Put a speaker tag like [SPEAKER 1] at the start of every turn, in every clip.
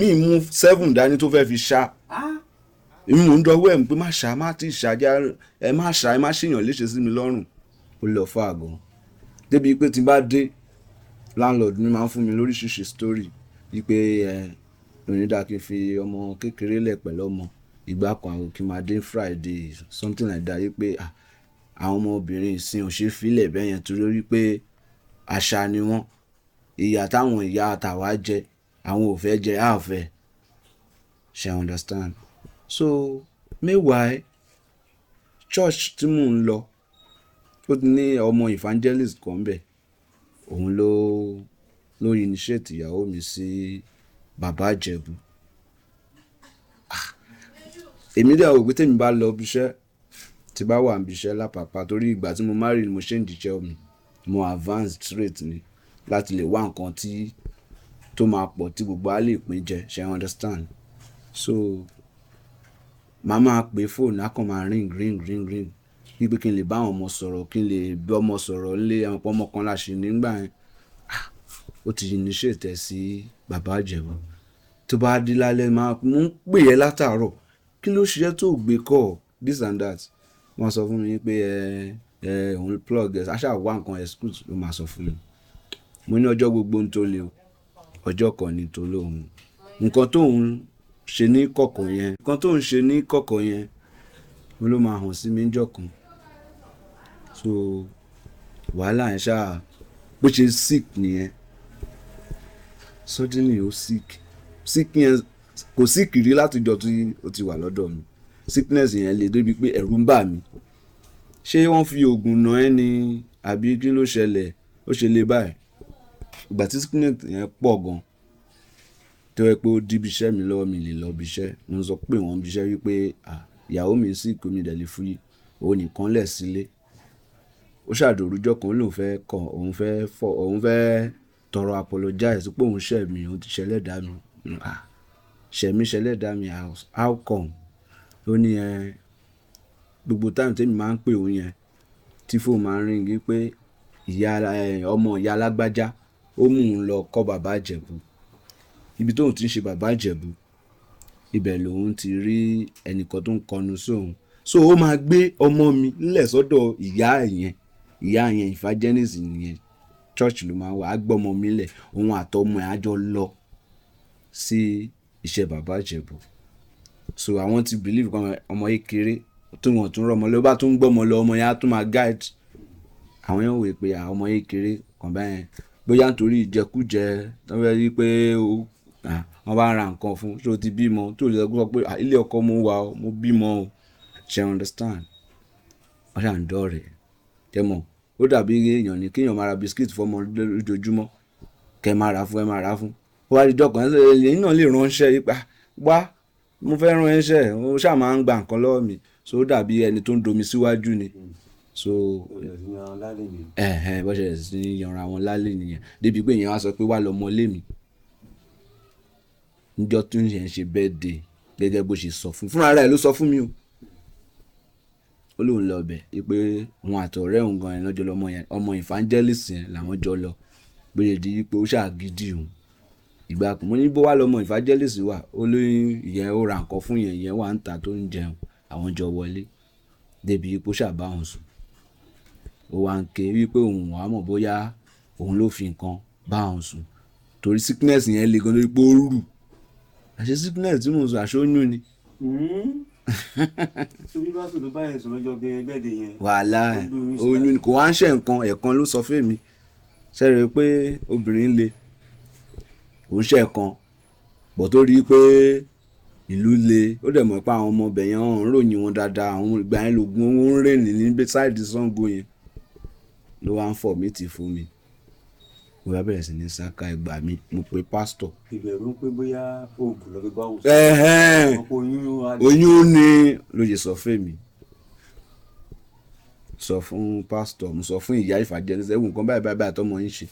[SPEAKER 1] Mi mú seven dání tó fẹ́ fi ṣá. Èmi mò ń dọwọ́ ẹ̀ mú pé má ṣá, má tí ì ṣá, já, ẹ má ṣá, ẹ má ṣèyàn léṣe sí mi lọ́rùn. Ó lọ far gan. Débi pé tí n bá dé, landlord mi máa ń fún mi lóríṣiríṣi story wípé ẹ, òní dá kí n fi ọmọ kékeré lẹ̀ pẹ̀lú ọmọ. Ìgbà kan àwọn kí n máa dé Friday, something like that, wípé àwọn ọmọbìnrin ìsìn ò ṣe é fi lẹ̀ bẹ́ẹ̀ yẹn torí wípé àṣà ni wọ́n. Ìyà táwọn ìyá àtàwà jẹ, àwọn ò fẹ́ jẹ, a ò fẹ́. Ṣé understand? So meanwhile, church tí mò ń lọ, ó ti ní ọmọ evangelist kan bẹ́ẹ̀. Òun ló initiate ìyàwó mi sí Bàbá Ìjẹ̀bú. Ah! Èmi dẹ̀ rò pé tí èmi bá lọ ibi iṣẹ́, tí bá wà níbi iṣẹ́ lápapá torí ìgbà tí mo marry ni mo change iṣẹ́ mi. Mo advance straight ni láti lè wá nǹkan tí tó máa pọ̀ tí gbogbo wa lè pín jẹ. Ṣé understand? So màá máa pe fóònù, á kàn máa ring, ring, ring, ring. Wípé kí n lè bá àwọn ọmọ sọ̀rọ̀, kí n lè bí ọmọ sọ̀rọ̀ nílé, ẹ mọ̀ pé ọmọ kan la ṣe nígbà yẹn. Ah! Ó ti initiate ẹ sí Bàbá Ìjẹ̀bú. Tó bá dé lálẹ́, máa mò ń pè ẹ́ látàárọ̀. Kí ló ṣe ẹ́ tó gbé call? This and that. Wọ́n sọ fún mi pé ẹ, ẹ, òun plug ẹ, a ṣà wá nǹkan excuse ló máa sọ fún mi. Mo ní ọjọ́ gbogbo ń tó le o. Ọjọ́ kan ni tó lóhun. Nǹkan tó ń ṣe ní kọ̀kọ̀ yẹn, nǹkan tó ń ṣe ní kọ̀kọ̀ yẹn, òun ló máa hàn sí mi níjọ́ kan. So wàhálà yẹn ṣá, bó ṣe sick nìyẹn. Suddenly ó sick. Sick yẹn kò sick rí láti ìjọ tí ó ti wà lọ́dọ̀ mi. Sickness yẹn le débi pé ẹ̀rù ń bà mí. Ṣé wọ́n fi òògùn nà ẹ́ ni àbí kí ló ṣẹlẹ̀? Ó ṣe le báyìí. Ìgbà tí sickness yẹn pọ̀ gan, tó jẹ́ pé ó dí ibi iṣẹ́ mi lọ́wọ́, mi lè lọ ibi iṣẹ́. Mo sọ pé wọ́n ibi iṣẹ́ wípé, à, ìyàwó mi sick, mi dẹ̀ lè fi òun nìkan lẹ̀ sílé. Ó ṣàdòru ọjọ́ kan, ó lóun fẹ́ kọ̀, òun fẹ́ fọ̀, òun fẹ́ tọrọ apologize pé òun ṣẹ̀ mí, òun ti ṣẹlẹ̀ dá mi. Ah! Ṣẹ̀ mí, ṣẹlẹ̀ dá mi, how come? Ó ní ẹ, gbogbo time tí èmi máa ń pè òun yẹn, tí phone máa ń ring wípé ìyá, ẹ, ọmọ ìyá alágbájá, ó mú òun lọ kọ́ Bàbá Ìjẹ̀bú. Ibi tó ń ti ń ṣe Bàbá Ìjẹ̀bú, ibẹ̀ lòun ti rí ẹnìkan tó ń kọnu sí òun. So ó máa gbé ọmọ mi lẹ̀ sọ́dọ̀ ìyá yẹn. Ìyá yẹn evangelist nìyẹn. Church ló máa ń wà. Á gbé ọmọ mi lẹ̀, òun àti ọmọ ẹ̀ á jọ lọ sí iṣẹ́ Bàbá Ìjẹ̀bú. So àwọn ti believe pé ọmọ kékeré tí wọ́n tún rọ́mọ lọ, bá tún gbé ọmọ lọ, ọmọ yẹn á tún máa guide. Àwọn yẹn wò pé àwọn ọmọ kékeré kan báyẹn, bóyá nítorí ìjẹkújẹ, tí wọ́n fẹ́ rí pé ó, à, wọ́n bá ra nǹkan fún, ṣé o ti bímọ? Tó lè sọ pé ilé ọkọ mo wà o, mo bímọ o. Ṣé understand? Wọ́n ṣà ń dọ̀rẹ́. Ẹ mọ̀, ó dàbí èèyàn ní kí èèyàn máa ra biscuit fún ọmọ lójoojúmọ́. Kẹ máa rà fún, ẹ máa rà fún. Ó wá di ọjọ́ kan, ẹ̀yin náà lè ránṣẹ́ wípé wá, mo fẹ́ rán ẹ níṣẹ́, ó ṣà máa ń gba nǹkan lọ́wọ́ mi. So ó dàbí ẹni tó ń domi síwájú ni. So, ẹ̀hẹn, bó ṣe bẹ̀rẹ̀ sí ní yanra wọn lálẹ́ nìyẹn. Débi pé èèyàn á sọ pé wá lọ mọ ilé mi. Níjọ́ tí ń ṣe birthday, gẹ́gẹ́ bó ṣe sọ fún, fúnra rẹ̀ ló sọ fún mi o. Ó lóun lọ bẹ̀ wípé òun àti ọ̀rẹ́ òun gan-an lọ́jọ́ lọ ọmọ yẹn, ọmọ evangelist yẹn làwọn jọ lọ. Bó ṣe di wípé ó ṣà gidi òun. Ìgbà kan mo ní bó wá lọmọ evangelist wà, ó ní ìyẹn ó ra nǹkan fún ìyẹn, ìyẹn wà níta tó ń jẹun. Àwọn jọ wọlé. Débi wípé ó ṣà bá òun sùn. Ó wá ń ké wípé òun ò mọ̀ bóyá òun ló fi nǹkan bá òun sùn. Torí sickness yẹn le gan lórí pé ó rù. Àṣé sickness tí mò ń sọ, àṣé oyún ni.
[SPEAKER 2] Torí bá sùn ló bá yẹn sùn lọ́jọ́ birthday yẹn.
[SPEAKER 1] Wàhálà oyún kò wá ń ṣe nǹkan, ẹ̀kan ló sọ fún èmi. Ṣé ẹ rí pé obìnrin le, kò ń ṣe ẹ̀kan, but tó rí pé ìlú le, ó dẹ̀ mọ̀ pé àwọn ọmọ ibẹ̀ yẹn wọ́n ń ròyìn wọn dáadáa. Àwọn ìgbà yẹn lògùn owó ń reign ní side Sango yẹn ló wá ń vomit fún mi. Mo bá bẹ̀rẹ̀ sí ní sáká ẹgbàá mi, mo pe pastor.
[SPEAKER 2] Ìbẹ̀rù pé bóyá oògùn ló fi bá òun sùn.
[SPEAKER 1] Ẹ̀hẹ́n.
[SPEAKER 2] Ọ̀pọ̀ oyún wá ní.
[SPEAKER 1] Oyún ni ló ṣe sọ fún èmi. Sọ fún pastor, mo sọ fún ìyá evangelist, ẹ wo nǹkan báyìí báyìí báyìí tọ́mọ yín ṣe.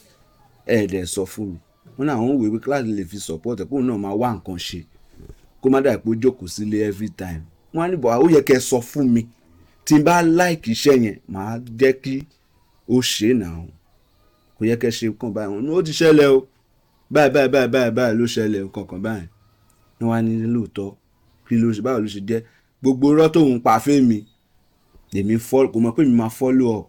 [SPEAKER 1] Ẹ dẹ̀ sọ fún mi. Wọ́n ní àwọn wò pé kíláàsì lè fi support ẹ̀ kóun náà máa wá nǹkan ṣe. Kó má dà pé ó jókòó sílé every time. Wọ́n á ní but ó yẹ kí ẹ sọ fún mi. Tí n bá like iṣẹ́ yẹn, màá jẹ́ kí ó ṣe now. Kò yẹ kí ẹ ṣe nǹkan báyìí. Ó ti ṣẹlẹ̀ o. Báyìí báyìí báyìí báyìí báyìí ló ṣẹlẹ̀ o kankan báyìí. Ní wọ́n á ní lóòótọ́, kí ló ṣe, báwo ló ṣe jẹ́? Gbogbo irọ́ tóun pa fẹ́mi, èmi fọ́, kò mọ̀ pé mi máa follow up.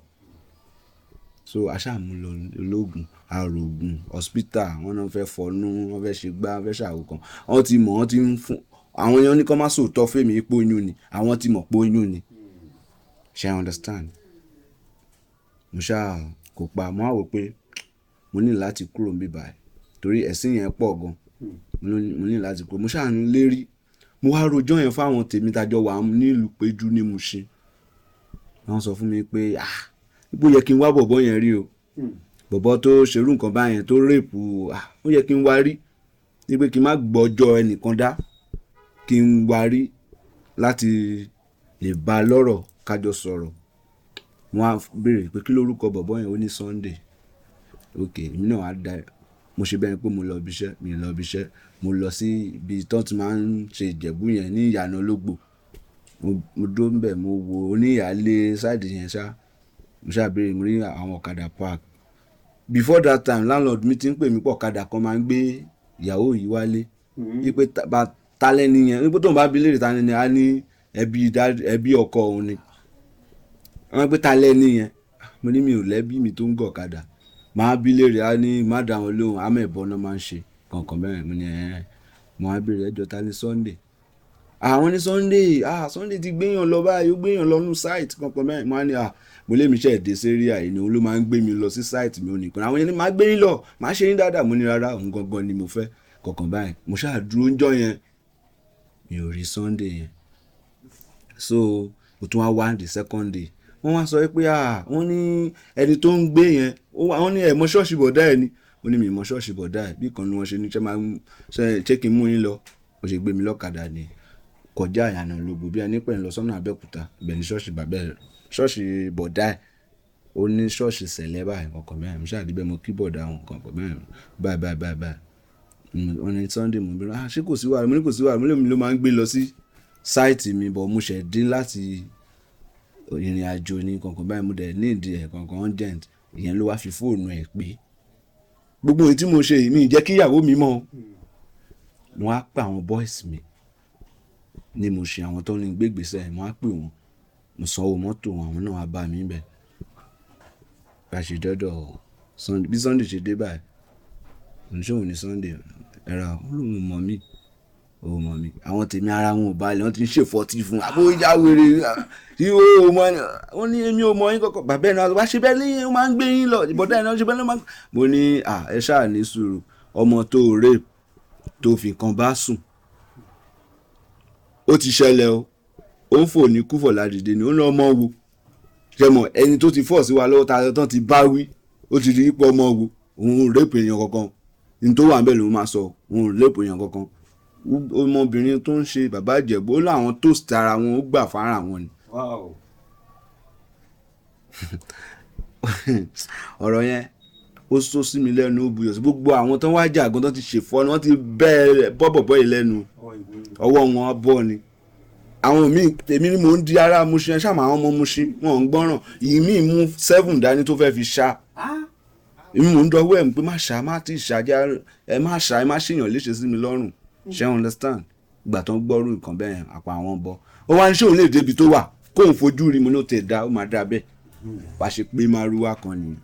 [SPEAKER 1] So a ṣáà mú lọ ológun, arogun, hospital, wọ́n náà fẹ́ fọnú, wọ́n fẹ́ ṣe gbá, wọ́n fẹ́ ṣàwo kan. Wọ́n ti mọ̀, wọ́n ti ń fún àwọn èèyàn ní kí wọ́n má sòótọ́ fẹ́mi pé oyún ni, àwọn ti mọ̀ pé oyún ni. Ṣé I understand? Mo ṣáà kò pa, mo wá wò pé mo ní láti kúrò níbí báyìí torí ẹ̀sín yẹn pọ̀ gan. Mo ní láti kúrò. Mo ṣáà ń lérí. Mo wá rojọ́ yẹn fún àwọn tèmi tájọ wà nílùú Péjú ní Mushin. Wọ́n sọ fún mi pé, ah, bó yẹ kí n wá bọ̀bọ́ yẹn rí o. Bọ̀bọ́ tó ṣerú nǹkan báyẹn tó rape, ah, ó yẹ kí n wá rí. Ní pé kí n má gbọ́jọ́ ẹnìkan dá, kí n wá rí láti lè bá a lọ́rọ̀ ká jọ sọ̀rọ̀. Mo wá béèrè pé kí lórúkọ bọ̀bọ́ yẹn? Ó ní Sunday. Okay, èmi náà wá dá, mo ṣe bẹ́ẹ̀ ni pé mo lọ ibi iṣẹ́, mi ò lọ ibi iṣẹ́. Mo lọ sí ibi tí wọ́n ti máa ń ṣe Ìjẹ̀bú yẹn ní ìyànà Ológbò. Mo dúró níbẹ̀, mo wo oníyàlé side yẹn ṣá. Mo ṣá béèrè, mo rí àwọn ọ̀kadà park. Before that time, landlord mi ti ń pè mí pé ọ̀kadà kan máa ń gbé ìyàwó yìí wálé. Wípé bá ta lẹ́ni yẹn, wípé tóun bá bi léèrè ta lẹ́ni, á ní ẹbí ẹbí ọkọ òun ni. Wọ́n pé ta lẹ́ni yẹn. Mo ní mi ò lẹ́bí mi tó ń gọ̀ ọ̀kadà. Màá bi léèrè, á ní má dá wọn lóhùn, àmọ́ náà máa ń ṣe. Kànkan bẹ́ẹ̀. Mo ní ẹ́. Mo wá béèrè ẹjọ́ ta ni Sunday. Àwọn ní Sunday, ah, Sunday ti gbéyàn lọ báyìí, ó gbéyàn lọ nú site kankan bẹ́ẹ̀. Mo wá ní, ah, mo lé mi ṣe dé sí area yìí ni òun ló máa ń gbé mi lọ sí site mi òun nìkan. Àwọn yẹn ní màá gbé yín lọ, màá ṣe yín dáadáa. Mo ní rárá, òun gangan ni mo fẹ́. Kankan báyìí. Mo ṣáà dúró ńjọ́ yẹn. Mi ò rí Sunday yẹn. So mo tún wá wá the second day. Wọ́n wá sọ pé, ah, wọ́n ní ẹni tó ń gbé yẹn, wọ́n ní ẹ mọ ṣọ́ọ̀ṣì bọ̀dá ẹ ni. Mo ní mi mọ ṣọ́ọ̀ṣì bọ̀dá ẹ. Bí kan ni wọ́n ṣe ní ṣé máa ń ṣe kí n mú yín lọ. Ó ṣe gbé mi lọ́kadà ni. Kọjá ìyànà Ológbò bí ẹni pé ń lọ sọ́nà Abẹ́òkúta. Ibẹ̀ ni ṣọ́ọ̀ṣì bàbá ẹ̀, ṣọ́ọ̀ṣì bọ̀dá ẹ̀. Ó ní ṣọ́ọ̀ṣì sẹ̀lẹ̀ báyìí kankan bẹ́ẹ̀. Mo ṣáà dé bẹ́ẹ̀, mo kí bọ̀dá wọn kankan bẹ́ẹ̀. Báyìí báyìí báyìí báyìí. Wọ́n ní Sunday mo bẹ̀rẹ̀, ah, ṣé kò sí wàhálà? Mo ní kò sí wàhálà. Mo ní èmi ló máa ń gbé lọ sí site mi, but mo ṣẹ̀ dé láti ìrìn àjò ní kankan báyìí. Mo dẹ̀ need ẹ̀ kankan urgent. Ìyẹn ló wá fi fóònù ẹ̀ pé. Gbogbo èyí tí mo ṣe yìí, mi ì jẹ́ kí ìyàwó mi mọ̀. Mo wá pe àwọn boys mi ní mo ṣe àwọn tó ní gbé ìgbésẹ̀, mo wá pè wọ́n. Mo sanwó mọ́tò wọn, àwọn náà wá bá mi níbẹ̀. Bí a ṣe dọ́dọ̀ Sunday, bí Sunday ṣe dé báyìí, mo ní ṣé òun ni Sunday? Ẹ̀rọ, ó lóun ò mọ̀ mí, ó mọ̀ mí. Àwọn tèmi ara wọn ò balẹ̀, wọ́n ti ń ṣe fọ́tí fún un. Àbó ìyá wèrè, tí ó mọ̀ ni. Ó ní èmi ò mọ̀ yín kankan. Bàbá ẹ̀ náà wá ṣe bẹ́ẹ̀ ní ó máa ń gbé yín lọ. Bọ̀dá ẹ̀ náà ṣe bẹ́ẹ̀ ló máa ń. Mo ní, à, ẹ ṣáà ní sùúrù. Ọmọ tó rape, tó fi nǹkan bá sùn. Ó ti ṣẹlẹ̀ o. Ó ń fò ní kúfọ̀ ládìde ni. Ó ní ọmọ wo. Ṣé mọ̀ ẹni tó ti fọ́ sí wa lọ́wọ́ ta tán ti bá wí. Ó ti di pé ọmọ wo. Òun ò rape èèyàn kankan. Ní tó wà níbẹ̀ ló máa sọ. Òun ò rape èèyàn kankan. Ọmọbìnrin tó ń ṣe bàbá Ìjẹ̀bú, ó láwọn toast ara wọn, ó gbà fún ara wọn ni.
[SPEAKER 2] Wow.
[SPEAKER 1] Ọ̀rọ̀ yẹn ó sọ sí mi lẹ́nu, ó buyọ̀ sí gbogbo àwọn tó ń wá jà gan tó ti ṣèfọ́ ni wọ́n ti bẹ́ẹ̀ bọ́ bọ̀bọ́ yìí lẹ́nu. Ọwọ́ wọn bọ́ ni. Àwọn míì, èmi ni mò ń di ara Mushin, ṣáà àwọn ọmọ Mushin wọn ò ń gbọ́ràn. Ìmíì mú seven dání tó fẹ́ fi ṣá. Èmi mò ń dọwọ́ ẹ̀ pé má ṣá, má tí ì ṣá, jẹ́ ẹ má ṣá, ẹ má ṣèyàn léṣe sí mi lọ́rùn. Ṣé you understand? Ìgbà tó ń gbọ́rú nǹkan bẹ́ẹ̀, àpá àwọn bọ́. Ó wá ní ṣé òun lè débi tó wà kóun fojú rí mo ní ó tẹ̀ dá, ó máa dá bẹ́ẹ̀. Bá ṣe pé márúwá kan nìyẹn.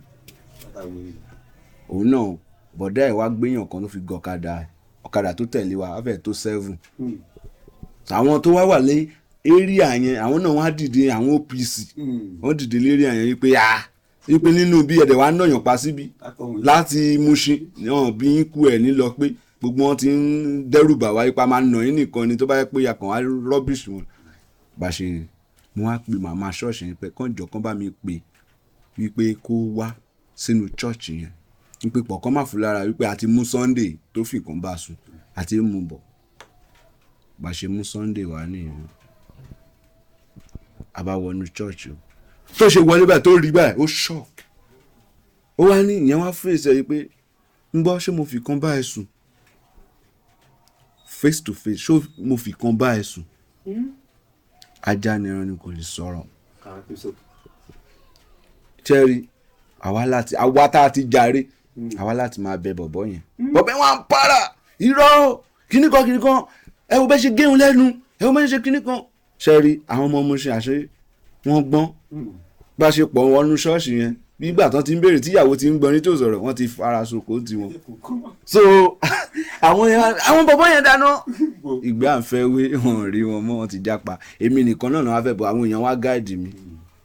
[SPEAKER 1] Òun náà bọ̀dá ẹ̀ wá gbéyàn kan tó fi gọ ọ̀kadà, ọ̀kadà tó tẹ̀lé wa, á fẹ́ tó seven. Àwọn tó wá wà lé area yẹn, àwọn náà wá dìde, àwọn OPC. Wọ́n dìde lérí yẹn wípé, ah, wípé nínú bí ẹ̀dẹ̀ wá nàyàn pa síbí láti Mushin, náà bí ń kú ẹ̀ nílọ pé gbogbo wọn ti ń dẹ́rù bà wá ipa máa nà yín nìkan ni tó bá yẹ pé akàn wá rubbish wọn. Bá ṣe mo wá pe màmá ṣọ́ọ̀ṣì yẹn pé kán jọ kán bá mi pè wípé kó wá sínú church yẹn, wípé pọ̀ kán má fún lára wípé a ti mú Sunday tó fi nǹkan bá sùn àti mú bọ̀. Bá ṣe mú Sunday wá nìyẹn. A bá wọnú church o. Tó ṣe wọlé báyìí tó rí báyìí, ó shock. Ó wá ní ìyẹn wá fèsì ẹ wípé ń gbọ́ ṣé mo fi kan bá ẹ sùn? Face to face, ṣé mo fi kan bá ẹ sùn? Ajá ni ẹran ni kò lè sọ̀rọ̀. Cherry, àwa láti àwa tá a ti jàre, àwa láti máa bẹ bọ̀bọ̀ yẹn. Bọ̀bọ̀ yẹn wá ń para irọ́ kíníkan kíníkan. Ẹ wo bẹ́ẹ̀ ṣe géun lẹ́nu, ẹ wo bẹ́ẹ̀ ṣe kíní kan. Ṣe rí àwọn ọmọ Mushin, àṣẹ wọ́n gbọ́n. Bá ṣe pọ̀ wọnú ṣọ́ọ̀ṣì yẹn, bí ìgbà tán ti ń béèrè, tíyàwó ti ń gbọ́n ní tó sọ̀rọ̀, wọ́n ti fara soko tiwọn. So àwọn yẹn, àwọn bọ̀bọ̀ yẹn dáná ìgbé à ń fẹ́ wé, wọn rí wọn mọ́, wọn ti jápa. Èmi nìkan náà wá fẹ́ bọ̀. Àwọn èèyàn wá guide mi,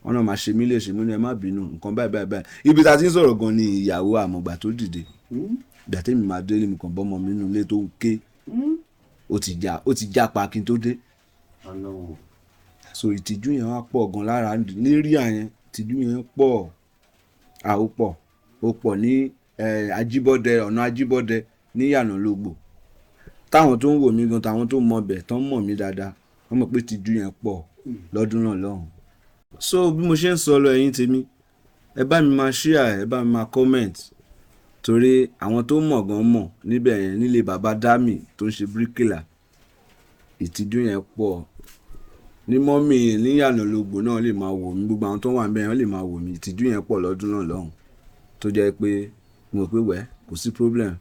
[SPEAKER 1] wọn náà máa ṣe mí léṣe. Mú ní ẹ má bínú, nǹkan báyìí báyìí báyìí. Ibi tá a ti ń sọ̀rọ̀ gan ni ìyàwó àmọ̀gbà tó dìde. Ìgbà tẹ́mi máa délé, mi kàn bọ́mọ mi nínú ilé tó ń ké. Ó ti já, ó ti jápa kí n tó dé.
[SPEAKER 2] Ọlọ́run.
[SPEAKER 1] So ìtìjú yẹn wá pọ̀ gan lára lérí àyẹn. Ìtìjú yẹn pọ̀, à ó pọ̀, ó pọ̀ ní Ajíbọ́dẹ, ọ̀nà Ajíbọ́dẹ ní Ìyànà Lógbò. Táwọn tó ń wò mí gan, táwọn tó mọ bẹ̀, tán mọ̀ mí dáadáa, wọ́n mọ̀ pé ìtìjú yẹn pọ̀ lọ́dún náà lọ́hùn. So bí mo ṣe ń sọ lọ, ẹ̀yin tèmi, ẹ bá mi máa share, ẹ bá mi máa comment, torí àwọn tó mọ̀ gan mọ̀ níbẹ̀ yẹn, nílé bàbá Dami tó ń ṣe bíríkìlà. Ìtìjú yẹn pọ̀ ní mọ́mì níyànà lógbò náà lè máa wò mí, gbogbo àwọn tó wà níbẹ̀ yẹn lè máa wò mí. Ìtìjú yẹn pọ̀ lọ́dún náà lọ́hùn, tó jẹ́ pé mo rò pé wẹ́, kò sí problem,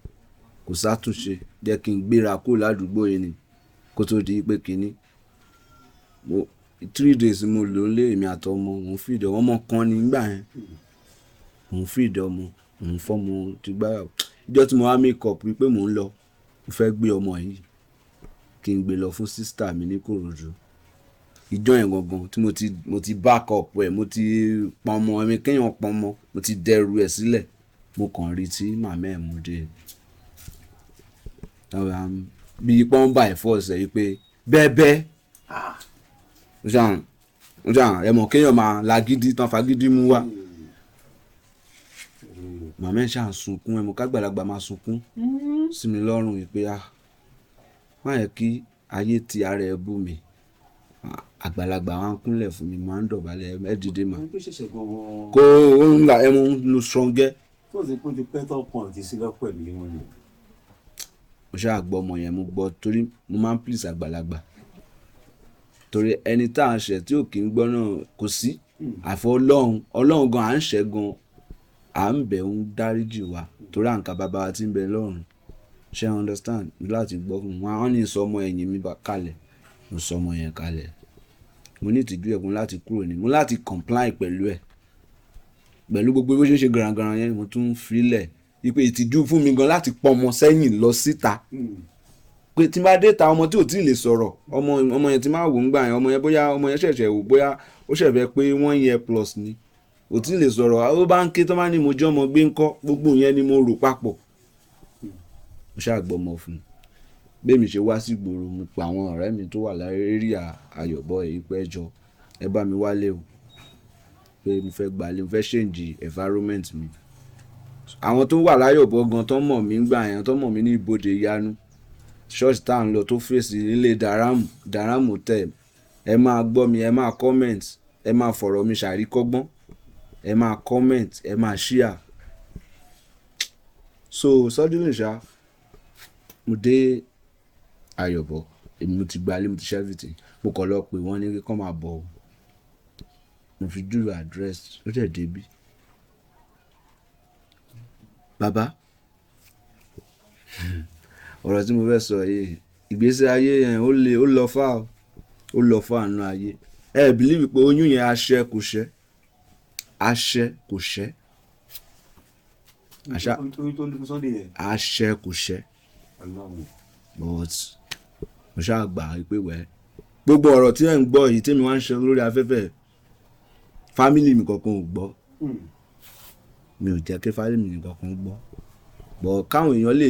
[SPEAKER 1] kò sátúnṣe, jẹ́ kí n gbéra kúrò ládùúgbò yìí ni kó tó di pé kinní. Mo 3 days mo lò ń lé èmi àtọmọ, mò ń fìdí ọmọ kan ní gbà yẹn, mò ń fìdí ọmọ, mò ń fọ́mọ ti gbá. Ìjọ́ tí mo wá make up wípé mò ń lọ, mo fẹ́ gbé ọmọ yìí kí n gbé lọ fún sister mi ní Kòròdú. Ìjọ́ yẹn gangan tí mo ti back up ẹ̀, mo ti pọn ọmọ mi, kéèyàn pọn ọmọ, mo ti dẹrù ẹ̀ sílẹ̀, mo kàn rí tí màmá ẹ̀ mú dé bí pọ́n by force ẹ̀ wípé bẹ́ẹ̀bẹ́ ṣàn ṣàn. Ẹ mọ̀ kéèyàn máa lagídí tán, fagídí mú wá. Màmá ẹ̀ ṣàn sunkún. Ẹ mọ̀ kágbàlagbà máa sunkún sí mi lọ́rùn wípé, ah, má yẹ kí ayé ti ara ẹ bú mi. Àgbàlagbà wa ń kúnlẹ̀ fún mi, máa ń dọ̀bálẹ̀, ẹ dìde mà.
[SPEAKER 2] Tó ṣẹ̀ṣẹ̀ gan-an.
[SPEAKER 1] Kó o ń la ẹ mọ̀ ń lo strongẹ́.
[SPEAKER 2] Tó ti kún ti pẹ́ tó kàn ti sílẹ̀ pẹ̀lú wọn ni.
[SPEAKER 1] Mo ṣáà gbọ́ ọmọ yẹn, mo gbọ́, torí mo máa ń please àgbàlagbà, torí ẹni tá à ń ṣẹ̀ tí ò kí ń gbọ́ náà kò sí àfọ Ọlọ́run. Ọlọ́run gan, à ń ṣẹ̀ gan, à ń bẹ̀ ń dáríjì wa, torí à ń ka bàbá wa tí ń bẹ lọ́run. Ṣé ẹ understand? Láti gbọ́ fún wọn, wọ́n ní sọ ọmọ ẹ̀yìn mi kalẹ̀, mo sọ ọmọ yẹn kalẹ̀. Mo ní ìtìjú ẹ̀kún láti kúrò ní, mo láti comply pẹ̀lú ẹ̀, pẹ̀lú gbogbo bó ṣe ń ṣe garagara yẹn. Mo tún filẹ̀ wípé ìtìjú fún mi gan láti pọn ọmọ sẹ́yìn lọ síta, pé tí n bá dé ta, ọmọ tí ò tí ì lè sọ̀rọ̀, ọmọ yẹn tí máa wò ń gbà yẹn, ọmọ yẹn, bóyá ọmọ yẹn ṣẹ̀ṣẹ̀ wò, bóyá ó ṣẹ̀fẹ̀ pé 1 year plus ni, ò tí ì lè sọ̀rọ̀, ó bá ń ké tó bá ní mo jẹ́ ọmọ gbé ńkọ́? Gbogbo yẹn ni mo rò papọ̀. Mo ṣáà gbọ́ ọmọ fún un. Bí èmi ṣe wá sí ìgboro, mo pe àwọn ọ̀rẹ́ mi tó wà lárí Ayọ̀bọ̀ yìí pé ẹ jọ̀ọ́, ẹ bá mi wálé o, pé mo fẹ́ gbalé, mo fẹ́ change environment mi. Àwọn tó wà láyọ̀bọ̀ gan tó mọ̀ mí gbà yẹn, tó mọ̀ mí ní ibodè ìyanu, church tá à ń lọ tó fèsì nílé Daram, Daram Hotel. Ẹ máa gbọ́ mi, ẹ máa comment, ẹ máa fọ̀rọ̀ mi ṣàríkọ́gbọ́n, ẹ máa comment, ẹ máa share. So suddenly ṣá, mo dé Ayọ̀bọ̀, èmi mo ti gbalé, mo ti ṣe everything. Mo kàn lọ pé wọ́n ní kí wọ́n máa bọ̀ o. Mo fi júwe address, ó dẹ̀ dé bí. Bàbá, ọ̀rọ̀ tí mo fẹ́ sọ yìí, ìgbésí ayé yẹn ó le, ó lọ fà o, ó lọ fà nínú ayé. Ẹ believe pé oyún yẹn aṣẹ kò ṣẹ, aṣẹ kò ṣẹ. Àṣà
[SPEAKER 2] Oyún tó ní fún Sunday yẹn.
[SPEAKER 1] Aṣẹ kò ṣẹ.
[SPEAKER 2] Ọlọ́run.
[SPEAKER 1] But mo ṣáà gbà pé wẹ́, gbogbo ọ̀rọ̀ tí ẹ̀ ń gbọ́ yìí, tèmi wá ń ṣe lórí afẹ́fẹ́, family mi kankan ò gbọ́. Mi ò jẹ́ kí family mi kankan gbọ́, but káwọn èèyàn lè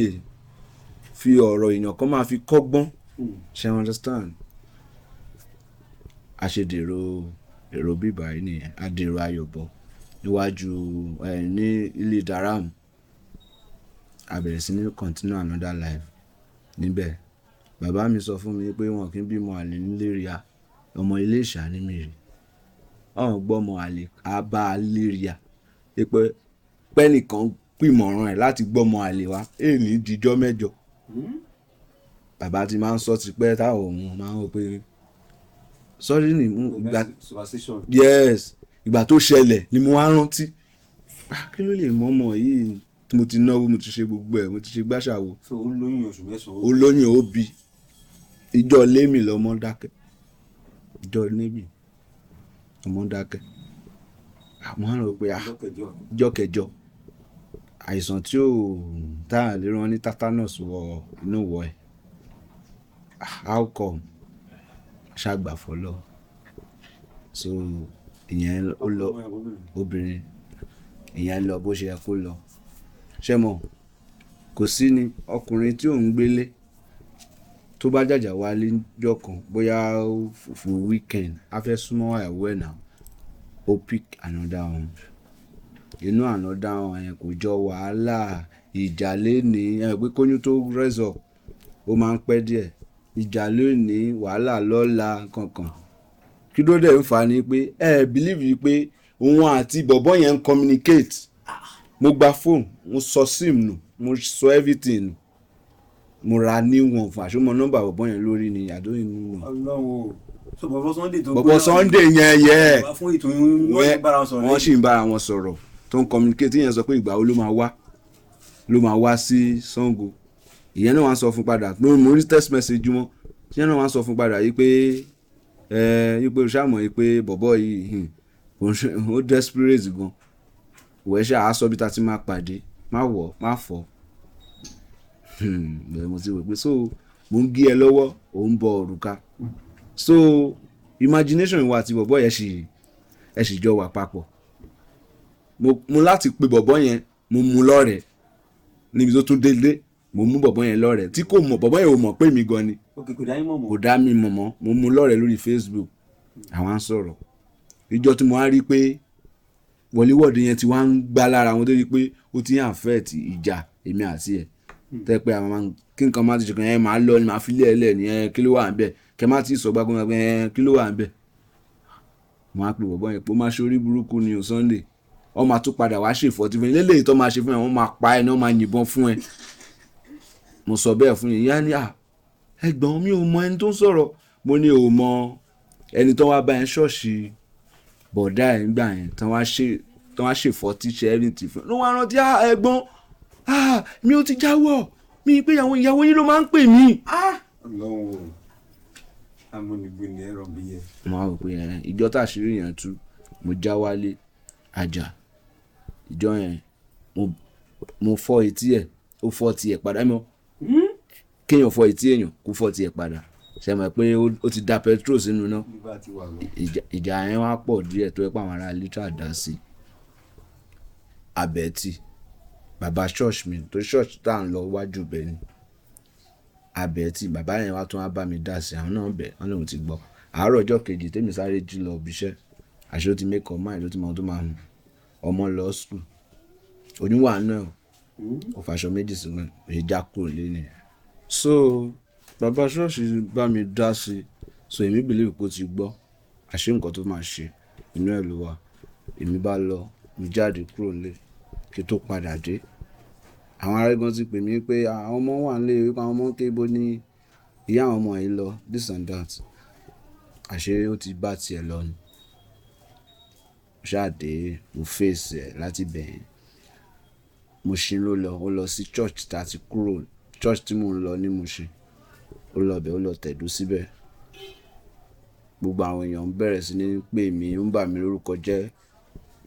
[SPEAKER 1] fi ọ̀rọ̀ èèyàn kan máa fi kọ́gbọ́n. Ṣe you understand? A ṣe dèrò èrò bíbá yìí nìyẹn. A dèrò Ayọ̀bọ̀ níwájú ẹ ní ilé Daram. A bẹ̀rẹ̀ sí ní continue another life níbẹ̀. Bàbá mi sọ fún mi pé wọn kì í bímọ àlè nílé ríà, ọmọ ilé ìṣà ní mi rí ọ̀hún gbọ́ ọmọ àlè abá léríà pé pẹ́nìkan pìmọ̀ràn ẹ̀ láti gbọ́mọ àlè wá èyí dijọ́ mẹ́jọ. Bàbá ti máa ń sọ tipẹ́ táwọn òun máa ń wò pé suddenly ìgbà
[SPEAKER 2] Superstition.
[SPEAKER 1] Yes, ìgbà tó ṣẹlẹ̀ ni mo wá rántí. Ah, kí ló lè mọ ọmọ yìí tí mo ti náwó, mo ti ṣe gbogbo ẹ̀, mo ti ṣe gbàṣàwò.
[SPEAKER 2] So ó lóyún oṣù 9.
[SPEAKER 1] Ó lóyún, ó bí. Ìjọ lémi lọmọ dákẹ́, ìjọ lémi ọmọ dákẹ́. Àmọ́ àrò pé ah,
[SPEAKER 2] Ọjọ́ kẹjọ.
[SPEAKER 1] Ìjọ kẹjọ, àìsàn tí ò tá à lè rán ní tetanus wọ inú wọ ẹ̀. Ah, how come? Ṣàgbà fọlọ́. So ìyẹn ó lọ. Obìnrin ìyẹn lọ bó ṣe yẹ kó lọ. Ṣé mo kò sí ni ọkùnrin tí ò ń gbélé tó bá jàjà wálé níjọ́ kan, bóyá fún weekend, a fẹ́ súnmọ́ ìyàwó ẹ̀ náà, ó pick another one. Inú another one yẹn kò jọ wàhálà ìjà léni. Ẹ mọ̀ pé kóyún tó rise up, ó máa ń pẹ́ díẹ̀. Ìjà lónìí, wàhálà lọ́la kankan. Kí ló dé ń fa ni pé ẹ believe pé òun àti bọ̀bọ́ yẹn ń communicate. Mo gba phone, mo sọ sim nù, mo sọ everything nù. Mo ra new one fún àṣé mo nọ́mbà bọ̀bọ́ yẹn lórí ni, I don't even know.
[SPEAKER 2] Ọlọ́run o. So bọ̀bọ̀ Sunday tó
[SPEAKER 1] Bọ̀bọ́ Sunday yẹn yẹ.
[SPEAKER 2] Wá fún ètò yín, wọ́n sì bára wọn sọ̀rọ̀.
[SPEAKER 1] Wọ́n sì ń bára wọn sọ̀rọ̀ tó ń communicate. Yẹn sọ pé ìgbà wo ló máa wá, ló máa wá sí Sango. Ìyẹn náà wá sọ fún padà pé mo rí text message wọn. Ìyẹn náà wá sọ fún padà yìí pé ẹ yìí pé o ṣàmọ̀ yìí pé bọ̀bọ́ yìí ó desperate gan. Ìwẹ́ ṣe àá sọ bí ta ti máa pàdé, má wọ̀, má fọ̀. Bẹ́ẹ̀ mo ti wò pé so mo ń gé ẹ lọ́wọ́, ò ń bọ òrùka. So imagination ìwọ àti bọ̀bọ́ yẹn ṣì ẹ sì jọ wà papọ̀. Mo láti pe bọ̀bọ́ yẹn, mo mú lọ́rẹ̀ẹ́ níbi tó tún délé. Mo mú bọ̀bọ́ yẹn lọ́rẹ̀ẹ́ tí kò mọ̀. Bọ̀bọ́ yẹn ò mọ̀ pé mi gan ni.
[SPEAKER 2] Ok, kò dá yín mọ̀ mọ́.
[SPEAKER 1] Kò dá mi mọ̀ mọ́. Mo mú lọ́rẹ̀ẹ́ lórí Facebook, àwọn á ń sọ̀rọ̀. Ìjọ tí mo wá rí pé wọléwọ̀de yẹn ti wá ń gbá lára wọn tó rí pé ó ti ń affect ìjà èmi àti ẹ̀, tẹ́ pé àwọn máa ń kí nǹkan má ti ṣe kan ẹ, máa lọ ni, máa fi lé ẹ lẹ̀ ní ẹ, kí ló wà ń bẹ̀? Kẹ má ti sọ gbágbó ẹ, kí ló wà ń bẹ̀? Mo á pe bọ̀bọ́ yẹn pé ó máa ṣe orí burúkú ni o, Sunday. Wọ́n máa tún padà wá ṣèfọ́tí fún ẹ lélẹ́yìí tó máa ṣe fún ẹ, wọ́n máa pa ẹ ní, wọ́n máa yìnbọn fún ẹ. Mo sọ bẹ́ẹ̀ fún yín. Ìyá ni à, ẹ̀gbọ́n mi ò mọ ẹni tó ń sọ̀rọ̀. Mo ní ò mọ ẹni tó wá bá ẹ ṣọ́ọ̀ṣì, bọ̀dá ẹ̀ ń gbà yẹn tán wá ṣèfọ́tí, ṣe everything fún ẹ. Ló wá rántí, ah, ẹ̀gbọ́n, ah, mi ò ti jáwọ́ mi pé àwọn ìyàwó yín ló máa ń pè mí.
[SPEAKER 2] Ọlọ́run o, amúnigbó ni ẹ̀rọ bí yẹ.
[SPEAKER 1] Mo á rò pé ẹ ìjọ tàṣírí yẹn tú, mo já wálé àjà. Ìjọ yẹn mo fọ́ etí ẹ̀, ó fọ́ tiẹ̀ padà. Ẹ mọ̀ kéèyàn fọ́ etí èèyàn, kó fọ́ tiẹ̀ padà, ṣe mọ̀ pé ó ti da petrol sínú náà.
[SPEAKER 2] Nígbà tí wà lọ.
[SPEAKER 1] Ìjà yẹn wá pọ̀ díẹ̀ tó yẹ pé àwọn ará lítà dá sí. Àbẹ̀tì bàbá church mi tó church tá à ń lọ wájú bẹ́ẹ̀ ni Àbẹ̀tì bàbá yẹn wá tún wá bá mi dá sí. Àwọn náà bẹ̀ wọ́n lòun ti gbọ́. Àárọ̀ ọjọ́ kejì tèmi sáré jí lọ ibi iṣẹ́, àṣé ó ti make up mind, ó ti mọ ohun tó máa hùn. Ọmọ lọ school, oyún wà náà, ó faṣọ méjì sínú ẹ̀, já kúrò lé nìyẹn. So bàbá ṣọ́ọ̀ṣì bá mi dá sí. So èmi believe pé ó ti gbọ́. Àṣé nǹkan tó máa ṣe inú ẹ̀ ló wà. Èmi bá lọ, mo jáde kúrò nílé. Kí tó padà dé, àwọn ará gan ti pè mí pé àwọn ọmọ wà nílé, wípé àwọn ọmọ ń ké, ibo ní ìyá àwọn ọmọ yìí lọ, this and that. Àṣé ó ti bá tiẹ̀ lọ ni. Mo ṣáà dé, mo face ẹ̀ láti bẹ̀yẹn. Mushin ló lọ, ó lọ sí church tá a ti kúrò, church tí mò ń lọ ní Mushin. Ó lọ bẹ̀, ó lọ tẹ̀dó síbẹ̀. Gbogbo àwọn èèyàn bẹ̀rẹ̀ sí ní pè mí, ń bà mí lórúkọ jẹ́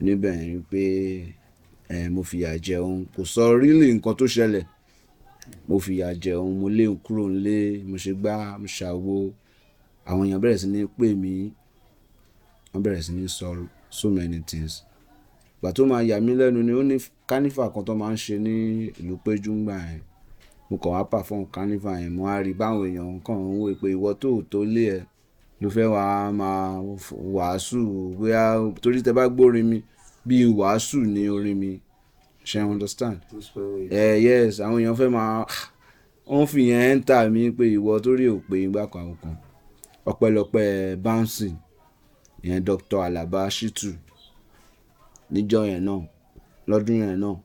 [SPEAKER 1] níbẹ̀ yẹn pé ẹ mo fìyà jẹ òun. Kò sọ really nǹkan tó ṣẹlẹ̀. Mo fìyà jẹ òun, mo lé òun kúrò nílé, mo ṣe gbá, mo ṣàwo. Àwọn èèyàn bẹ̀rẹ̀ sí ní pè mí, wọ́n bẹ̀rẹ̀ sí ní sọ so many things. Ìgbà tó máa yà mí lẹ́nu ni ó ní carnival kan tó máa ń ṣe ní ìlú Péjú ńgbà yẹn. Mo kàn wá perform carnival yẹn, mo wá rí báwọn èèyàn kàn ń wò pé ìwọ tó tó lé ẹ ló fẹ́ wá máa wàásù, bóyá torí tẹ bá gbórin mi bí wàásù ni orin mi. Ṣé you understand? Eh, yes, àwọn èèyàn fẹ́ máa wọ́n fi yẹn enter mi pé ìwọ tó rí ò pé ìgbà kan àwọn kan. Ọpẹ́lọpẹ́ bouncing ìyẹn Dr. Alaba Shittu níjọ́ yẹn náà, lọ́dún yẹn náà,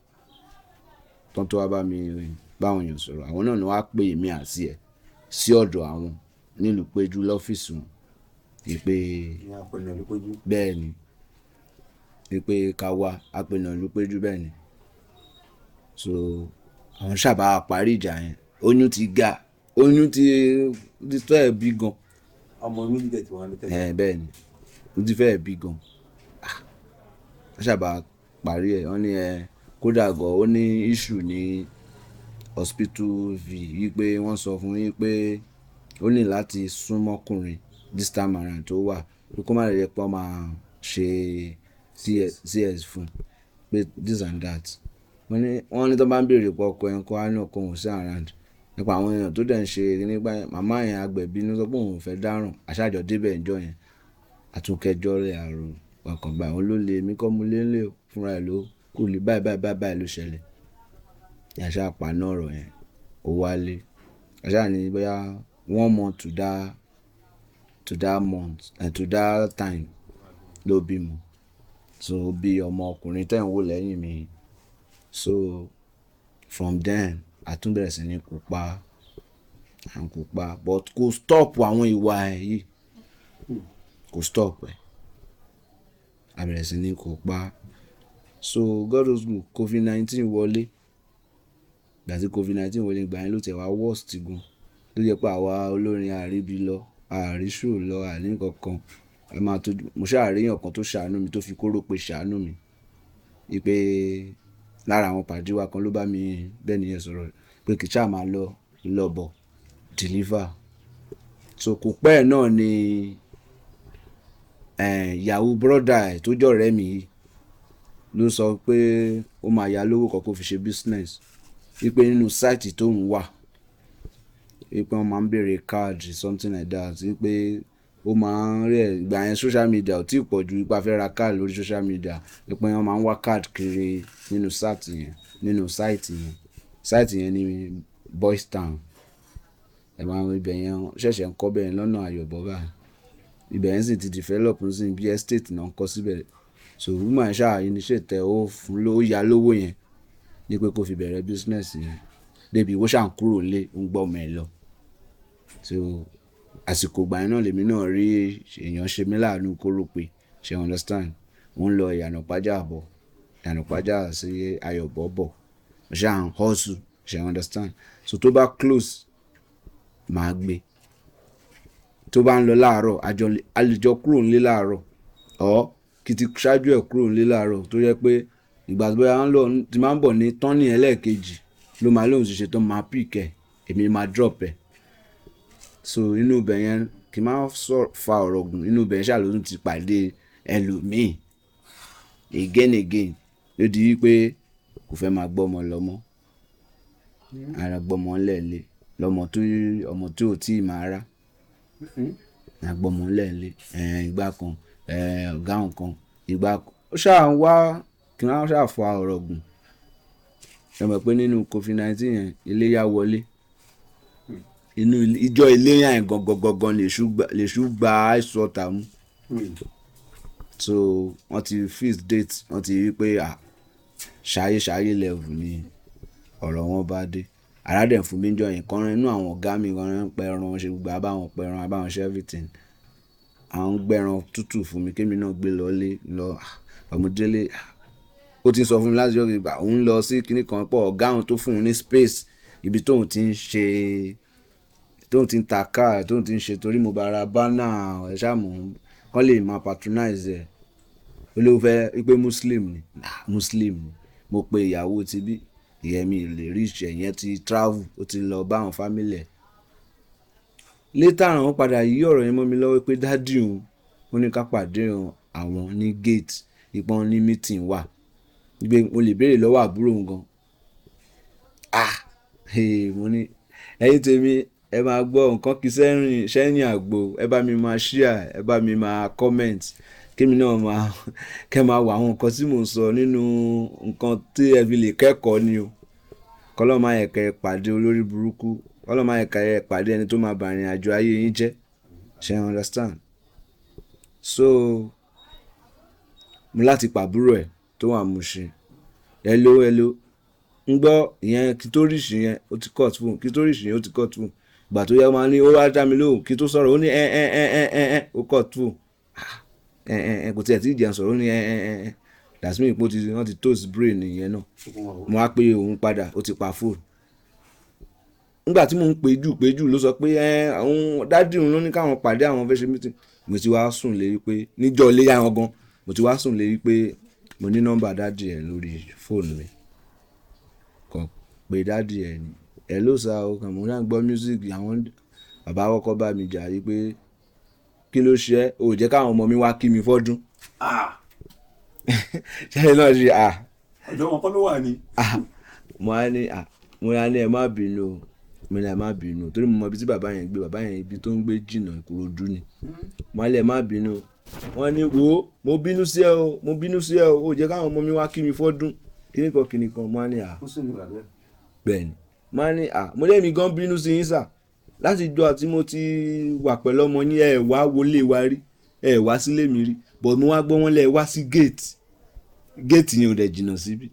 [SPEAKER 1] tán tó wá bá mi báwọn èèyàn sọ̀rọ̀. Àwọn náà ni wọ́n á pè mí àti ẹ̀ sí ọ̀dọ̀ àwọn nílùú Péjú lọ́fíìsì wọn. Wípé
[SPEAKER 2] Ní apẹ̀nà ìlú Péjú.
[SPEAKER 1] Bẹ́ẹ̀ ni. Wípé ká wá apẹ̀nà ìlú Péjú, bẹ́ẹ̀ ni. So àwọn sábà parí ìjà yẹn. Oyún ti ga. Oyún ti fẹ́ bí gan.
[SPEAKER 2] Ọmọ méjì dẹ̀ tí wọ́n ní tẹ́lẹ̀.
[SPEAKER 1] Ẹ bẹ́ẹ̀ ni, ó ti fẹ́ bí gan. Wọ́n ṣàbà parí ẹ̀, wọ́n ní ẹ kódà gan ó ní issue ní hospital v wípé wọ́n sọ fún yín pé ó ní láti súnmọ́kùnrin this time around tó wà, pé kó má lè jẹ́ pé wọ́n máa ṣe CS fún un, pé this and that. Wọ́n ní tó bá ń béèrè pé ọkọ ẹ̀ ń kọ́, á ní ọkọ òun sí around. Nípa àwọn èèyàn tó dẹ̀ ń ṣe nígbà yẹn, màmá yẹn agbẹ̀bí ló sọ pé òun ò fẹ́ dáràn. Àṣàjọ débẹ̀ ńjọ́ yẹn, àtúnkẹ́jọ́ rẹ̀ àrò ọkàn gbà òun ló lé mi kọ́ mu lélẹ̀ o, fúnra ẹ̀ ló kù lé báyìí báyìí báyìí báyìí ló ṣẹlẹ̀. Ìyá ṣáà paná ọ̀rọ̀ yẹn, ó wálé. Àṣà ni bóyá 1 month to that month and to that time ló bímọ. So ó bí ọmọ ọkùnrin tẹ́ ń wò lẹ́yìn mi. So from then, a tún bẹ̀rẹ̀ sí ní kópa, à ń kópa, but kò stop àwọn ìwà ẹ̀ yìí. Kò stop ẹ̀. A bẹ̀rẹ̀ sí ní kópa. So God knows good, COVID-19 wọlé. Ìgbà tí COVID-19 wọlé, ìgbà yẹn ló tẹ̀ wá worst gan. Tó jẹ́ pé àwa olórin àríbi lọ, àrí show lọ, àní nǹkan kan. A máa tó, mo ṣáà rí èèyàn kan tó ṣàánú mi, tó fi kóró pé ṣàánú mi. Wípé lára àwọn pàdé wa kan ló bá mi bẹ́ẹ̀ ni yẹn sọ̀rọ̀ pé kì í ṣáà máa lọ, lọ bọ̀, deliver. So kò pẹ́ náà ni, ìyàwó brother ẹ̀ tó jẹ́ ọ̀rẹ́ mi yìí ló sọ pé ó máa yá lówó kan kó fi ṣe business. Wípé nínú site tó ń wà, wípé wọ́n máa ń bèèrè card something like that. Wípé ó máa ń rí ẹ̀, ìgbà yẹn social media ò tí pọ̀ ju wípé a fẹ́ ra card lórí social media. Wípé wọ́n máa ń wá card kiri nínú site yẹn, nínú site yẹn. Site yẹn ní Boys Town. Ẹ máa rí ibẹ̀ yẹn, ṣẹ̀ṣẹ̀ ń kọ́ bẹ́ẹ̀ lọ́nà Ayọ̀bọ̀ báyìí. Ibẹ̀ yẹn sì ti develop sí bí estate náà ń kọ́ síbẹ̀. So woman ṣáà initiate ẹ̀, ó fún ló, ó ya lówó yẹn ní pé kó fi bẹ̀rẹ̀ business yẹn. Débi ó ṣà ń kúrò nílé, ó ń gbọ́ ọmọ ẹ̀ lọ. So àsìkò ìgbà yẹn náà lèmi náà rí èèyàn ṣe mí láàánú kóró pé, ṣé you understand? Ó ń lọ Ìyànà Ìpájà bọ̀, Ìyànà Ìpájà sí Ayọ̀bọ̀ bọ̀. Mo ṣáà ń hustle, ṣé you understand? So tó bá close, màá gbé. Tó bá ń lọ láàárọ̀, a lè jọ kúrò nílé láàárọ̀ or kí ti ṣáájú ẹ̀ kúrò nílé láàárọ̀ tó jẹ́ pé ìgbà tí bóyá ń lọ, tí máa ń bọ̀ ní turning ẹlẹ́ẹ̀kejì ló máa lóhùn ṣiṣẹ́ tó máa pick ẹ̀, èmi máa drop ẹ̀. So inú ibẹ̀ yẹn kí n máa fa ọ̀rọ̀ gùn, inú ibẹ̀ yẹn ṣáà ló tún ti pàdé ẹlòmíì again again. Ló di wípé kò fẹ́ máa gbọ́ ọmọ lọ mọ́. Ara gbọ́ ọmọ ńlẹ̀ lé, lọ́mọ tó, ọmọ tí ò tí ì máa rá. A gbọ́ ọmọ ńlẹ̀ lé, ìgbà kan, ọ̀gá nǹkan, ìgbà kan. Ó ṣáà ń wá kí n máa ṣáà fa ọ̀rọ̀ gùn. Ẹ mọ̀ pé nínú COVID-19 yẹn, iléyá wọlé. Inú ìjọ iléyá yẹn gangan gangan lèṣù gba ice water mú. So wọ́n ti fix date, wọ́n ti rí pé à, ṣayé ṣayé level ni ọ̀rọ̀ wọn bá dé. Ara dẹ̀ fún mi níjọ́ yẹn, kan nínú àwọn ọ̀gá mi kan ń pẹran, ṣe gbogbo a bá wọn pẹran, a bá wọn ṣe everything. Àwọn ń gbé ẹran tútù fún mi kí èmi náà gbé lọlé lọ. Ọmọdélé, ó ti ń sọ fún mi láti ọjọ́ ìgbà òun lọ sí kíní kan pọ̀ ọ̀gá òun tó fún un ní space ibi tóun ti ń ṣe, tóun ti ń ta car, tóun ti ń ṣe torí mo bá ra banner ẹ ṣá mọ̀ kán lè máa patronize ẹ̀. Ó ló fẹ́ wípé Muslim ni. Ah, Muslim ni. Mo pe ìyàwó tí bí, ìyẹn mi lè reach ẹ̀, ìyẹn ti travel, ó ti lọ bá àwọn family ẹ̀. Later on, wọ́n padà yí ọ̀rọ̀ yẹn mọ́ mi lọ́wọ́ pé daddy òun, ó ní ká pàdé àwọn ní gate, wípé wọ́n ní meeting wà. Wípé mo lè béèrè lọ́wọ́ àbúrò òun gan. Ah! Hey, mo ní, ẹ̀yin tèmi, ẹ máa gbọ́ nǹkan kí sẹ́yìn, sẹ́yìn àgbo, ẹ bá mi máa share, ẹ bá mi máa comment, kí èmi náà máa, kí ẹ máa wo àwọn nǹkan tí mò ń sọ nínú nǹkan tí ẹ fi lè kẹ́kọ̀ọ́ ni o. Kọ́lọ́run máa jẹ kẹ́ ẹ pàdé olórí burúkú, kọ́lọ́run máa jẹ kẹ́ ẹ pàdé ẹni tó máa ba ìrìnàjò ayé yín jẹ́. Ṣé you understand? So mo láti pa àbúrò ẹ̀ tó wà Mushin. Hello, hello. Ń gbọ́ ìyẹn kí tó reach yẹn, ó ti cut phone, kí tó reach yẹn, ó ti cut phone. Ìgbà tó yá ó máa ní ó wá dá mi lóhùn kí tó sọ̀rọ̀ ó ní ẹ́ ẹ́ ẹ́ ẹ́ ẹ́ ẹ́ ó cut phone. Ah! Ẹ́ ẹ́ ẹ́ kò tí ẹ̀ tí ì jẹun sọ̀rọ̀ ó ní ẹ́ ẹ́ ẹ́ ẹ́. That's mean pé ó ti, wọ́n ti toast brain ìyẹn náà. Mo wá pé òun padà, ó ti pa phone. Nígbà tí mò ń péjú ló sọ pé ẹ àwọn dádì òun ló ní káwọn pàdé àwọn fẹ́ ṣe meeting. Mo ti wá sùn lérí pé níjọ́ iléyá wọn gan, mo ti wá sùn lérí pé mo ní nọ́mbà dádì ẹ̀ lórí fóònù mi. Kàn pé dádì ẹ̀ ni, hello sir o, kàn mo náà gbọ́ music àwọn bàbá kọ́kọ́ bá mi jà yí pé kí ló ṣe ẹ́, o ò jẹ́ káwọn ọmọ mi wá kí mi fọ́dún. Ṣé náà ṣe à.
[SPEAKER 2] Ọ̀dọ̀ wọn kọ́ ló wà ní.
[SPEAKER 1] Mo á ní à, mo á ní ẹ má bínú o, mo ní ẹ má bínú torí mo mọ ibi tí bàbá yẹn gbé, bàbá yẹn ibi tó ń gbé jìnnà Ìkòròdú ni. Mo á ní ẹ má bínú o. Wọ́n ní wo, mo bínú sí ẹ o, mo bínú sí ẹ o, ò jẹ́ káwọn ọmọ mi wá kí mi fọ́dún. Kíníkan kíníkan, mo á ní à.
[SPEAKER 2] Ó sì ní bàbá ẹ.
[SPEAKER 1] Bẹ́ẹ̀ ni, mo á ní à, mo lé mi gan bínú sí yín sà. Láti ìjọ àti mo ti wà pẹ̀lú ọmọ yín, ẹ wá wọlé wa rí, ẹ wá sílé mi rí, but mo wá gbọ́ wọ́n lẹ wá sí gate. Gate yẹn ò dẹ̀ jìnnà síbí.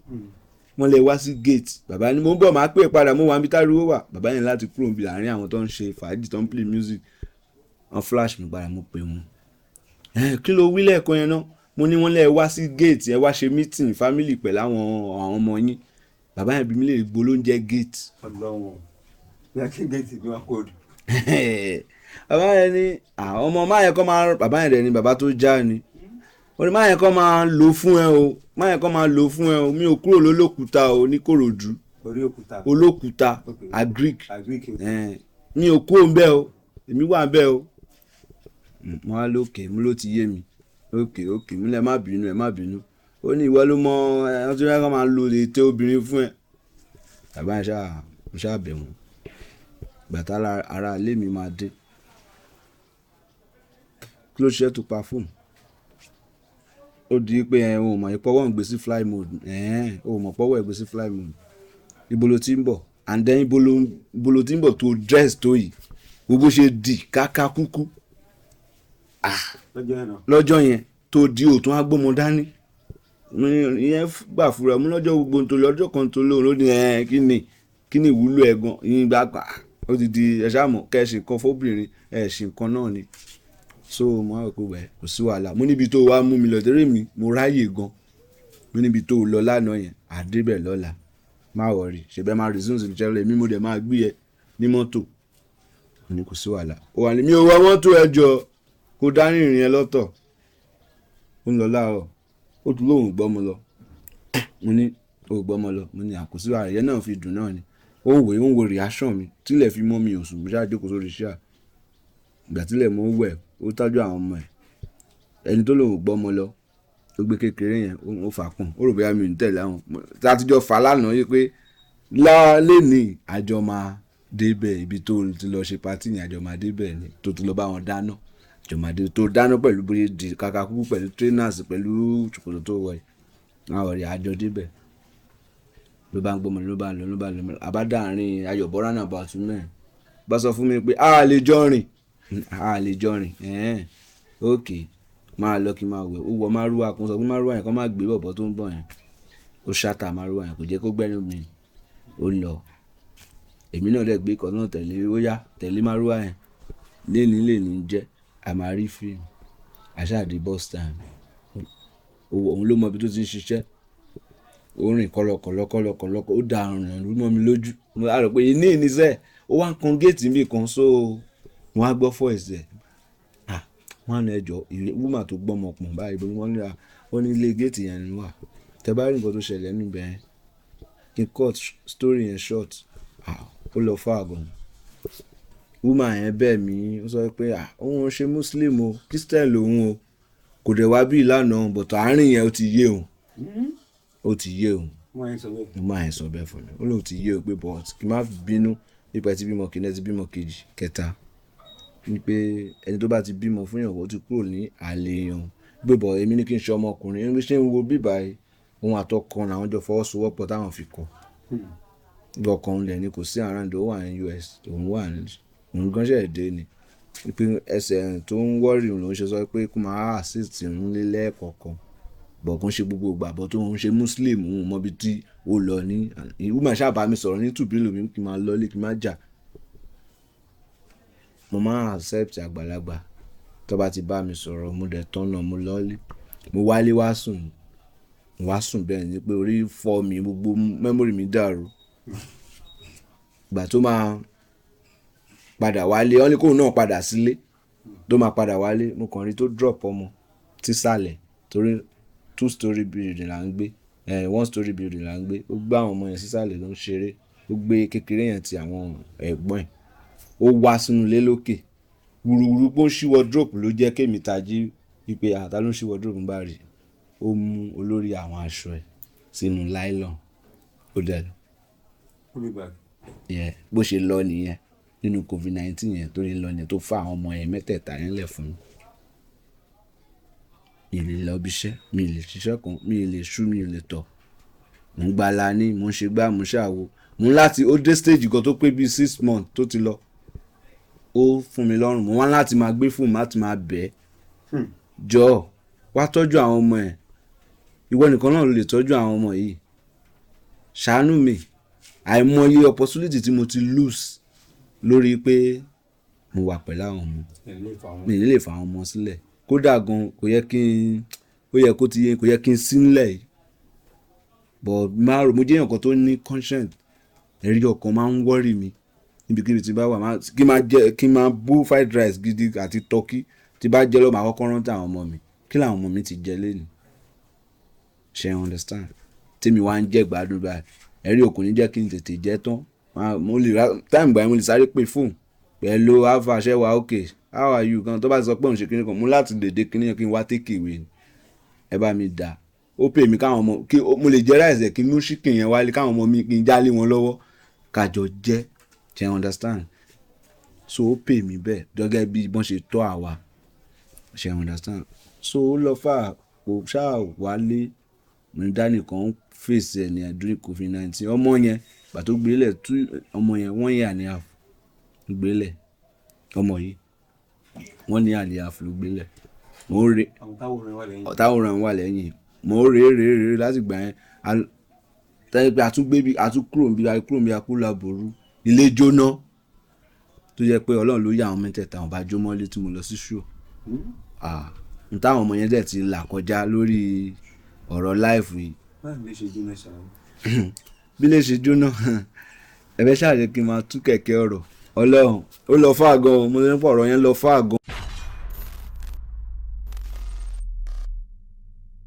[SPEAKER 1] Wọ́n lẹ wá sí gate. Bàbá ni mo ń bọ̀, máa pè é padà, mo wà níbi táriwo wà. Bàbá yẹn láti kúrò níbi àárín àwọn tó ń ṣe fàájì, tó ń play music. Wọ́n flash mi padà, mo pè wọ́n. Kí ló wí lẹ́ẹ̀kan yẹn náà? Mo ní wọ́n lẹ wá sí gate, ẹ wá ṣe meeting family pẹ̀lú àwọn ọmọ yín. Bàbá yẹn bí mi lè gbó ló ń jẹ́ gate.
[SPEAKER 2] Ọlọ́run, bí a kí gate ni wọ́n kó o.
[SPEAKER 1] Bàbá yẹn ní àwọn ọmọ máa yẹn kọ́ máa, bàbá yẹn dẹ̀ ni bàbá tó já ni. Ó ní máa yẹn kọ́ máa lò fún ẹ o, máa yẹn kọ́ máa lò fún ẹ o, mi ò kúrò lólókùúta o ní Kòròdú.
[SPEAKER 2] Orí òkúta.
[SPEAKER 1] Olókùúta, agric.
[SPEAKER 2] Agric.
[SPEAKER 1] Mi ò kúrò ń bẹ́ o, èmi wà ń bẹ́ o. Mo wá lókè, mo ló ti yé mi. Ókè, ókè, mo ní ẹ má bínú, ẹ má bínú. Ó ní ìwọ ló mọ ẹ tí wọ́n máa lo ète obìnrin fún ẹ. Bàbá yẹn ṣáà, mo ṣáà bẹ̀ wọ́n. Ìgbà tá ara ilé mi máa dé. Kí ló ṣe tó pa fóònù? Ó di pé ẹ ò mọ̀ pé ọwọ́ ń gbé sí fly mode. Ò mọ̀ pé ọwọ́ ẹ gbé sí fly mode. Ibo lo ti ń bọ̀? And then ibo lo ti ń bọ̀ tó dress tó yìí? Gbogbo ṣe di káká kúkú.
[SPEAKER 2] Lọ́jọ́ yẹn náà.
[SPEAKER 1] Lọ́jọ́ yẹn tó di òtún agbómọ dání. Ìyẹn gbà fúnra mú lọ́jọ́ gbogbo tó lọ́jọ́ kan tó lóhùn ló ní ẹ kí ni ìwúlò ẹ gan? Ìyẹn gbà pa. Ó ti di ẹ ṣáà mọ̀ kẹ́ ẹ ṣe nǹkan fóbìnrin, ẹ ṣe nǹkan náà ni. So mo wá rò pé wẹ̀ kò sí wàhálà. Mo níbi tó wá mú mi lọ torí mi mo ráyè gan. Mo níbi tó lọ lánàá yẹn, à dé bẹ̀ lọ́la. Má worry, ṣe bẹ́ẹ̀ máa resume sí iṣẹ́ mi, mo dẹ̀ máa gbé ẹ ní mọ́tò. Mo ní kò sí wàhálà. Ó wà ní mi ò wọ mọ́tò ẹ jọ, kó dání ìrìn ẹ lọ́tọ̀. Ó ń lọ láàárọ̀, ó tún lóhùn gbọ́ mo lọ. Mo ní ó gbọ́ mo lọ, mo ní àkóso wàhálà yẹn náà fi dùn náà ni. Ó ń wò, ó ń wo reaction mi. Tílẹ̀ fi mọ́ mi ò sùn, mo ṣáà jókòó sórí chair. Ìgbà tílẹ̀ mo ń wẹ̀, ó tọ́jú àwọn ọmọ ẹ̀. Ẹni tó lóhùn gbọ́ mo lọ, ó gbé kékeré yẹn, ó fà pọ̀n. Ó rò bóyá mi ò ní tẹ̀lé àwọn. Tá tí jọ fà lánàá yí pé lálẹ́ àjọ máa dé bẹ̀ ibi tó ti lọ ṣe party yẹn, àjọ máa dé bẹ̀ ni tó ti lọ bá wọn dáná. Àjọ máa dé tó dáná pẹ̀lú bóyá di kàkà kúkú pẹ̀lú trainers pẹ̀lú ṣòkòtò tó wọ̀ yìí. Má worry, àjọ dé bẹ̀. Ló bá ń gbọ́ mọ, ló bá ń lọ, ló bá ń lọ. A bá dé àárín Ayọ̀bọ̀ roundabout mẹ́rin. Bá sọ fún mi pé a lè jọ rìn, a lè jọ rìn. Okay, máa lọ kí n máa wẹ̀. Ó wọ márúwá kan, sọ pé márúwá yẹn kó má gbé bọ̀bọ̀ tó ń bọ̀ yẹn. Ó ṣáta márúwá yẹn, kò jẹ́ kó gbẹ́nu mi. Ó lọ. Èmi náà dẹ̀ gbé ìkan náà tẹ̀lé, ó yá tẹ̀lé márúwá yẹn. Léèní léèní ń jẹ́, a máa rí fíìmù. A ṣáà dé bus stand. Òun ló mọ ibi tó ti ń ṣiṣẹ́. Ó rìn kọ̀lọ̀kọ̀lọ̀ kọ̀lọ̀kọ̀lọ̀, ó da ọ̀ràn rú mọ́ mi lójú. Mo wá rò pé ìní ìníṣẹ́, ó wá ń kan gate mi kan so mo wá gbọ́ voice ẹ̀. Ah, wọ́n á ní ẹ jọ, woman tó gbọ́mọ pọ̀n báyìí, wọ́n ní, ó ní ilé gate yẹn ni wà. Tẹ bá rí nǹkan tó ṣẹlẹ̀ níbẹ̀ yẹn, kí n cut story yẹn short. Ah, ó lọ far gan. Woman yẹn bẹ̀ mí, ó sọ pé ah, òun ò ṣe Muslim o, Christian lòun o. Kò dẹ̀ wá bí ìlànà, but àárín yẹn ó ti yé òun. Ó ti yé òun.
[SPEAKER 2] Woman yẹn sọ bẹ́ẹ̀.
[SPEAKER 1] Woman yẹn sọ bẹ́ẹ̀ fún mi. Ó lóun ti yé òun pé but kí n má bínú nípa ẹ tí bímọ kìíní, ẹ ti bímọ kejì, kẹta. Ní pé ẹni tó bá ti bímọ fún èèyàn, ó ti kúrò ní àlè èèyàn. Pé but èmi ní kí n ṣe ọmọkùnrin, ẹni ṣé ń wo bíbà yìí, òun àtọkọ làwọn jọ fọwọ́sowọ́pọ̀ táwọn fi kọ́. Bí ọkọ òun dẹ̀ ni kò sí around, ó wà ní US, òun wà ní, òun gan ṣẹ̀ dé ni. Pé ẹsẹ̀ tó ń worry òun ló ń ṣe sọ pé kó máa assist òun nílé lẹ́ẹ̀kọ̀ọ̀kan. But kò ń ṣe gbogbo ìgbà, but òun ṣe Muslim, òun mọ ibi tí ó lọ ní. Woman ṣáà bá mi sọ̀rọ̀ ní tùbí lòmí kí n máa lọlé, kí n má jà. Mo máa accept àgbàlagbà. Tó bá ti bá mi sọ̀rọ̀, mo dẹ̀ tọ̀nà, mo lọlé. Mo wálé wá sùn. Mo wá sùn bẹ́ẹ̀ ni pé orí fọ́ mi, gbogbo memory mi dàrú. Ìgbà tó máa padà wálé, wọ́n ní kóun náà padà sílé, tó máa padà wálé, mo kàn rí tó drop ọmọ sísàlẹ̀, torí 2 story building là ń gbé, 1 story building là ń gbé. Ó gbé àwọn ọmọ yẹn sísàlẹ̀ ló ń ṣeré, ó gbé kékeré yẹn ti àwọn ẹ̀gbọ́n ẹ̀, ó wá sínú ilé lókè wùrùwùrù pé ó ń ṣí wardrobe ló jẹ́ kémi tají wípé àtà ló ń ṣí wardrobe. Ń bá rí ó mú olórí àwọn aṣọ ẹ̀ sínú nylon, ó dẹ̀ lọ. Yeah, bó ṣe lọ nìyẹn nínú COVID-19 yẹn, tó ní lọ nìyẹn, tó fa àwọn ọmọ yẹn mẹ́tẹ̀ẹ̀ta yẹn lẹ̀ fún mi. Mi lè lọ ibi iṣẹ́, mi lè ṣiṣẹ́ kan, mi lè ṣú, mi lè tọ̀. Mò ń gbala ní, mò ń ṣe gbá, mò ń ṣàwo. Mò ń láti ó dé stage kan tó pé bíi 6 months tó ti lọ. Ó fún mi lọ́rùn, mo wá láti máa gbé fóònù láti máa bẹ̀ ẹ́. Jọ̀ọ́, wá tọ́jú àwọn ọmọ ẹ̀. Ìwọ nìkan náà ló lè tọ́jú àwọn ọmọ yìí. Ṣàánú mi. Àìmọye opportunity tí mo ti lose lórí pé mo wà pẹ̀lú àwọn ọmọ. Mi ò ní lè fa àwọn ọmọ sílẹ̀. Kódà gan kò yẹ kí n, ó yẹ kó ti yé, kò yẹ kí n sí nílẹ̀ yìí. But máa rò, mo jẹ́ èèyàn kan tó ní conscience. Ẹ̀rí ọkàn máa ń worry mi níbikíbi tí bá wà. Kí máa jẹ, kí máa bú fried rice gidi àti turkey tí bá jẹ lọ, màá kọ́kọ́ rántí àwọn ọmọ mi. Kí làwọn ọmọ mi ti jẹ lénìí? Ṣé you understand? Tí mi wá ń jẹ gbádùn báyìí, ẹ̀rí ọkàn ní jẹ́ kí n tètè jẹ tán. Mo lè ra time ìgbà yẹn, mo lè sáré pè fóònù pẹ̀lú alpha, ṣé wà okay, how are you gan, tó bá sọ pé òun ṣe kíní kan, mo láti lè dé kíní yẹn kí n wá take away ni. Ẹ bá mi dà. Ó pè mí káwọn ọmọ kí mo lè jẹ rice ẹ̀, kí n mú chicken yẹn wálé, káwọn ọmọ mi kí n jálé wọn lọ́wọ́ ká jọ jẹ. Ṣé you understand? So ó pè mí bẹ́ẹ̀ gẹ́gẹ́ bí wọ́n ṣe tọ́ àwa. Ṣé you understand? So ó lọ fà kò ṣáà wálé. Mo ní dání kan ń face ẹ̀ ní during COVID-19. Ọmọ yẹn, ìgbà tó gbé lẹ̀ tú ọmọ yẹn 1 year and a half ló gbé lẹ̀. Ọmọ yìí 1 year and a half ló gbé lẹ̀. Mo ń re táwòrán wà lẹ́yìn. Mo ń re re re láti ìgbà yẹn. Tẹ́lẹ̀ pé a tún gbé bí, a tún kúrò níbí, a kúrò níbí, a kúrò láboró. Ilé jóná tó jẹ́ pé Ọlọ́run ló yà àwọn mẹ́tẹ̀ẹ̀ta, wọ́n bá jó mọ́lé tí mo lọ sí show. Ah, n táwọn ọmọ yẹn dẹ̀ ti là kọjá lórí ọ̀rọ̀ life yìí.
[SPEAKER 2] Báwo lè ṣe jóná ṣá?
[SPEAKER 1] Bí lè ṣe jóná, ẹ fẹ́ ṣáà jẹ́ kí n máa tú kẹ̀kẹ́ ọ̀rọ̀. Ọlọ́run, ó lọ far gan o, mo ní pé ọ̀rọ̀ yẹn lọ far gan.